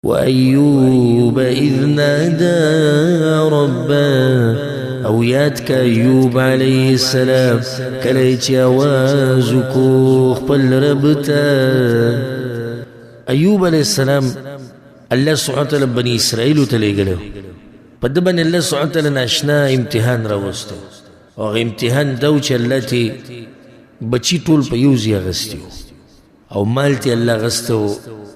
وأيوب إذ نادى ربه، او یاد کا ایوب علیه السلام کله چې اواز وکړو خپل رب ته. ایوب علیه السلام الله سبحانه وتعالی بني اسرائیلو ته لېږلی، په ده باندې الله سبحانه وتعالی ناشنا امتحان راوستی، او هغه امتحان دا و چې الله ترې بچي ټول په یو ځای اخیستي وو، او مال ترې الله اخیستی و،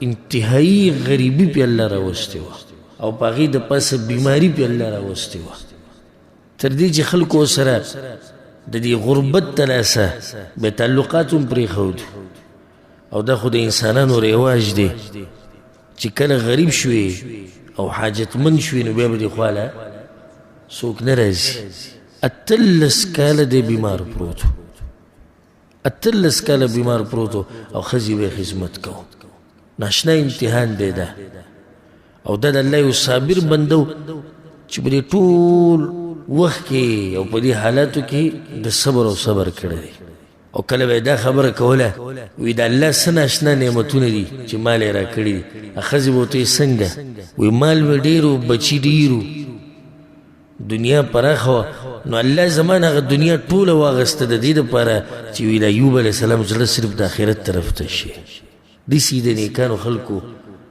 انتهایي غریبي پې الله راوستې وه، او په هغې د پاسه بیماري پې الله راوستې وه، تر دې چې خلکو سره د دې غربت د لاسه بیا تعلقات هم پرېښود. او دا خو د انسانانو رواج دی چې کله غریب شوې او حاجتمند شوې نو بیا به دې خواله څوک نه راځي. 18 کاله دی بیمار پروت و، 18 کاله بیمار پروت و، او ښځې به یې خدمت کوو. ناشنا امتحان دی دا، او دا د الله یو صابر بنده و چې په دې ټول وخت کې او په دې حالاتو کې د صبر او صبر کړی دی. او کله به یې دا خبره کوله، وایي د الله څه ناشنا نعمتونه دي چې مال یې راکړي دي. ښځې به ورته وایي څنګه؟ وایي مال مې ډېر و، بچي ډېر و، دنیا پراخه وه، نو الله زما نه هغه دنیا ټوله واخیسته د دې دپاره چې وایي د ایوب علیه السلام زړه صرف د آخرت طرف ته شي. داسې د نیکانو خلکو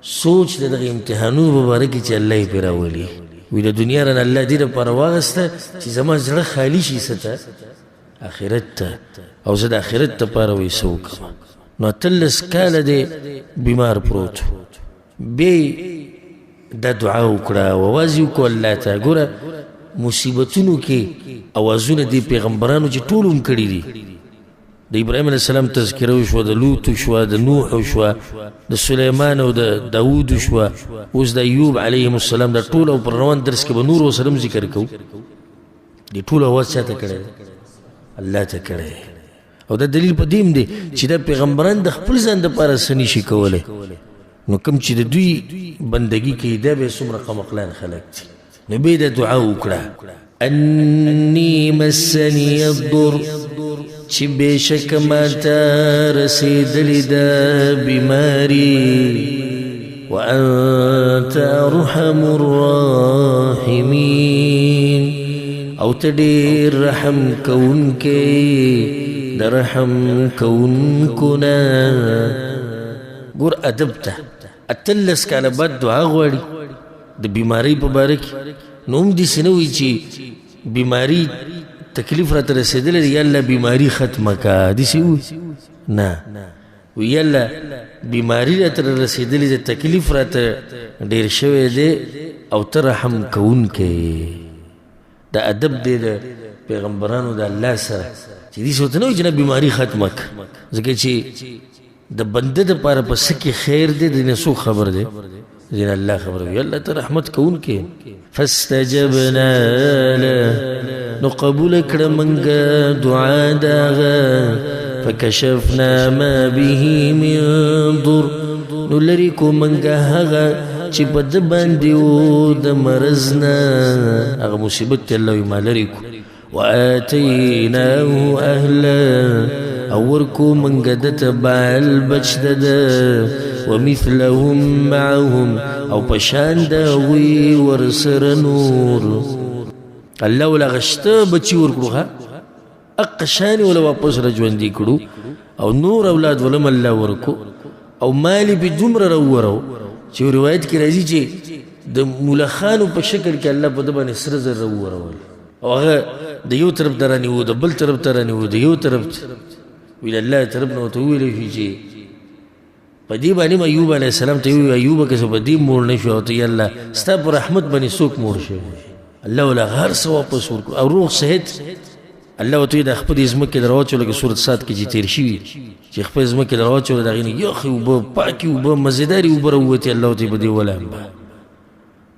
سوچ د دغه امتحانونو په باره کې چې الله یې پرې راولي. وایي د دنیا رانه الله دې دپاره واخیسته چې زما زړه خالي شي څه ته؟ آخرت ته، او زه د آخرت دپاره وایي څه وکړم. نو 18 کاله دی بیمار پروت و، بیا دا دعا وکړه او اواز یې وکړو الله ته. ګوره مصیبتونو کې اوازونه دې پیغمبرانو چې ټول هم کړي دي، د ابراهیم علیه السلام تذکره وشوه، د لوط وشوه، د نوح وشوه، د سلیمان او د داود وشوه، اوس د ایوب علیهم السلام، دا ټول او پر روان درس کې به نور ورسره هم ذکر کوو. دې ټول اواز چا ته کړی دی؟ الله ته کړی. او دا دلیل په دې هم دی چې دا پیغمبران د خپل ځان دپاره څه نشي کولی، نو کوم چې د دوی بندګي کوي دا به څومره قمقلان خلک دي. نو بیا یې دا دعا وکړه، انی مسنی الضر، چې بېشکه ما ته رسېدلې ده بیماري، وانت ارحم الراحمین، او ته ډېر رحم کوونکی د رحم کوونکو نه. ګور ادب ته 18 کاله بعد دعا غواړي د بیمارۍ په باره کې، نو هم داسې نه وایي چې بیماري تکلیف راته رسېدلی دی، یا الله بیماري ختمه کړه، داسې ووایي نه، وایي یا الله بیماري راته رسېدلې ده، تکلیف راته ډېر شوی دی، او ته رحم کوونکی یې. دا ادب دی د پیغمبرانو د الله سره چې داسې ورته نه وایي چې نه بیماري ختمه کړه، ځکه چې د بنده دپاره په څه کې خیر دی د نه څوک خبر دی؟ دې الله خبر وي. الله ته رحمت کوونکی. فاستجبنا له، نو قبول کړه موږ دعا د هغه، فکشفنا ما به من ضر، نو لرې کړو موږ هغه چې په ده باندې و د مرض نه، هغه مصیبت ته الله وایي ما لرې کړو. وآتیناه اهله، او ورکو موږ ده ته بال بچ د ده، ومثلهم معهم، او په شان د هغوی ورسره نور. الله وله هغه شته بچي ورکړو، ښه حق شان یې وله واپس را ژوندي کړو، او نور اولاد وله هم الله ورکو، او مال یې پرې دومره راوورو چې یو روایت کې راځي چې د ملخانو په شکل کې الله په ده باندې سره زر راوورول، او هغه د یو طرف ته رانیو، د بل طرف ته رانیو، د یو طرف ته ویل الله طرف نه ورته وویلی شي چې په دې باندې هم ایوب علیه السلام ته وویل، ایوبه که څه په دې موړ نه شو، او ته یا الله ستا په رحمت باندې څوک موړ شوی؟ الله وله هر څه واپس ورکړو او روغ صحت الله ورته وایي دا خپلې ځمکې در واچوله، لکه سورت سات کې چې تېر شوي چې خپلې ځمکې در واچوله، د هغې نه یخې اوبه، پاکې اوبه، مزېدارې اوبه راووتې. الله ورته وایي په دې ولامبه،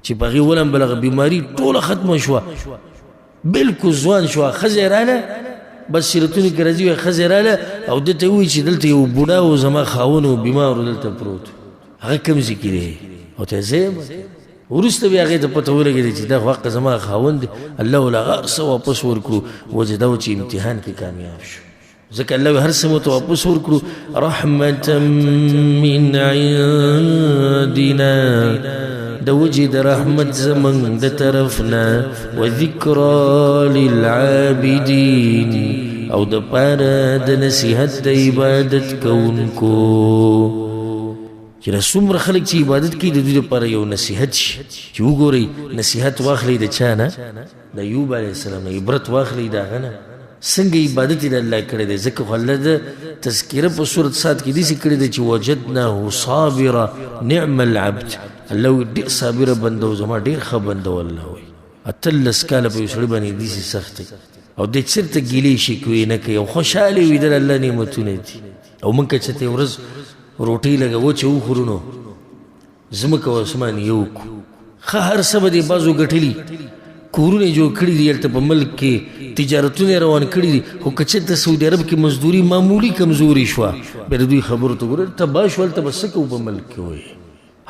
چې په هغې ولامبله هغه بیماري ټوله ختمه شوه، بالکل ځوان شوه. ښځه یې راله، بس سیرتونو کې راځي وایي ښځه یې راله او ده ته ووایي چې دلته یو بوډا و، زما خاوند و، بیمار و، دلته پروت و، هغه کوم ځای کې دی؟ او ته زه یم. وروسته بیا هغې ته پته ولګېده چې دا خو حق زما خاوند دی. الله له هغه هر څه واپس ورکړو، وجه دا وه چې امتحان کې کامیاب شو. ځکه الله هر څه مو ته واپس ورکړو. رحمتا من عندنا، د وجې د رحمت زمونږ د طرف نه، وذکرا للعابدین، او د پاره د نصیحت د عبادت کوونکو. چې دا څومره خلک چې عبادت کوي د دوی لپاره یو نصیحت شي، چې وګورئ نصیحت واخلئ د چا نه؟ د ایوب علیه السلام نه عبرت واخلئ، د هغه نه څنګه عبادت یې د الله کړی دی. ځکه خو الله د تذکره په سورت سات کې داسې کړې ده چې وجدناه صابرا نعم العبد. الله وایي ډېر صابره بنده و، زما ډېر ښه بنده و. الله وایي 18 کاله په یو سړي باندې داسې سخت دی او دی چېرته ګیلې شکوې نه کوي او خوشحاله وي، د الله نعمتونه دي. او موږ که چېرته یوه ورځ روټۍ لږه وچه وخورو نو ځمکه او اسمان یو کړو. ښه هر څه به دې بعضو ګټلي، کورونه یې جوړ کړي دي، هلته په ملک کې تجارتونه یې روان کړي دي، خو که چېرته سعودي عرب کې مزدوري معمولي کمزوري شوه، بیا د دوی خبرو ته ګوره تباه شو، هلته به څه کوو په ملک کې؟ وایي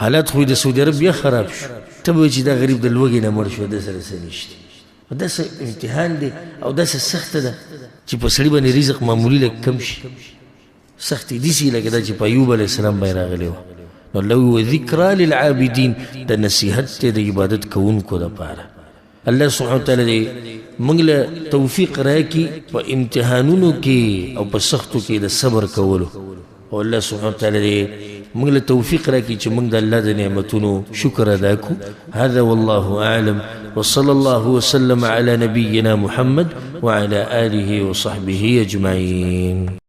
حالات خو یې د سعودي عرب بیا خراب شو، ته به وایې چې دا غریب د لوږې نه مړ شو، ده سره څه نشته. داسې امتحان دی او داسې سخته ده چې په سړي باندې رزق معمولي لږ کم شي، سختې داسې لکه دا چې په ایوب علیه السلام باندې راغلی وه. نو الله وایي وذکرا للعابدین، د نصیحت دی د عبادت کوونکو دپاره. الله سبحانه وتعالی دې موږ له توفیق راکړي په امتحانونو کې او په سختو کې د صبر کولو، او الله سبحانه وتعالی دې موږ له توفیق راکړي چې موږ د الله د نعمتونو شکر ادا کړو. هذا والله اعلم، وصلى الله وسلم على نبينا محمد وعلى آله وصحبه أجمعين.